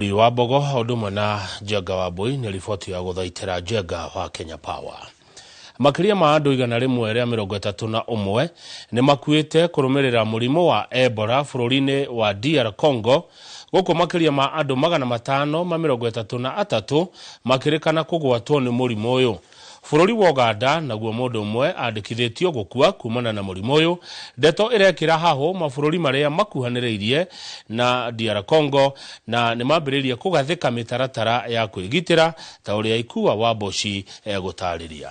Wa Mbogo ũndũ ũmwe na Njenga wa Mbui nĩ riboti ya gũthaitĩra Njenga wa Kenya Power. Makĩria ma andũ 131 nĩ makuĩte kũrũmĩrĩra mũrimũ wa Ebola bũrũri-inĩ wa DR Congo, gũkũ makĩria ma andũ 533 makĩrĩkana kũgwatwo nĩ mũrimũ ũyũ. Bũrũri wa Uganda naguo mũndũ ũmwe andĩkithĩtio gũkua kumana na mũrimũ ũyũ. Ndeto ĩrekĩra hahũ mabũrũri marĩa makuhanĩrĩirie na DR Congo na nĩ mambĩrĩirie kũgathĩka mĩtaratara ya kwĩgitĩra ta ũrĩa Ikua wa Mboci egũtarĩria.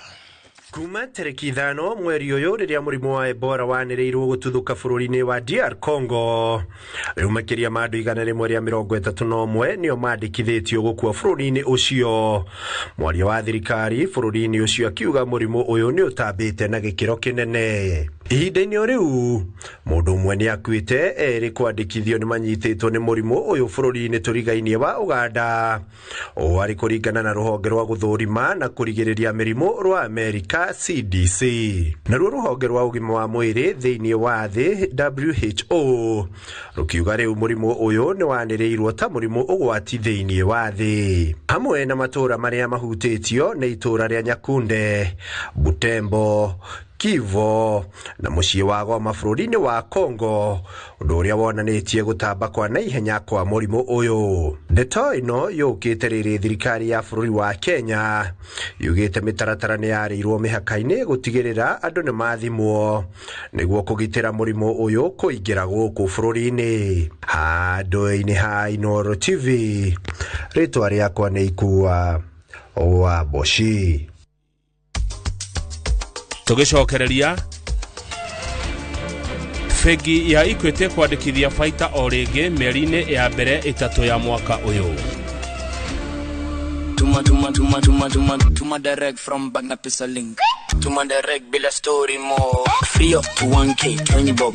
Kuma tarĩki 5 mweri ũyũ rĩrĩa mũrimũ wa Ebola wanĩrĩirwo gũtuthũka bũrũri-inĩ wa DR Congo, rĩu makĩria ma andũ 131 nĩo mandĩkithĩtio gũkua bũrũri-inĩ ũcio. Mwaria wa thirikari bũrũri-inĩ ũcio akiuga mũrimũ ũyũ nĩ ũtambĩte na gĩkĩro kĩnene. Ihinda-inĩ o rĩu mũndũ ũmwe nĩ akuĩte, erĩ kwandĩkithio nĩ manyitĩtwo nĩ mũrimũ ũyũ bũrũri-inĩ tũrigainie wa Uganda. Ũũ arĩ kũringana na rũhonge rwa gũthũrima na kũrigĩrĩria mĩrimũ rwa Amerika CDC. Naruo rũhonge rwa ũgima wa mwĩrĩ thĩinĩ wa thĩ WHO rũkiuga rĩu mũrimũ ũyũ nĩ wanĩrĩirwo ta mũrimũ ũgwati thĩinĩ wa thĩ. Hamwe na matũũra marĩa mahutĩtio nĩ itũũra rĩa Nyakunde, Butembo, Kivu na mũciĩ wa Goma bũrũri-inĩ wa Congo, ũndũ ũrĩa wonanĩtie gũtamba kwa naihenya kwa mũrimũ ũyũ. Ndeto ĩno yũkĩte rĩrĩ thirikari ya bũrũri wa Kenya yugĩte mĩtaratara nĩ yarĩirwo mĩhaka-inĩ gũtigĩrĩra andũ nĩ mathimwo nĩguo kũgitĩra mũrimũ ũyũ kũingĩra gũkũ bũrũri-inĩ. Handũ-inĩ ha Inooro TV, rĩtwa rĩakwa nĩ Ikua wa Mboci. Tũgĩcokereria, bengi ya Equity kwandĩkithia baita o rĩngĩ mĩeri-inĩ ya mbere 3 ya mwaka ũyũ. Tuma tuma tuma tuma tuma tuma direct from bank na pesa link. Tuma direct bila story more. Free up to 1K 20 bob.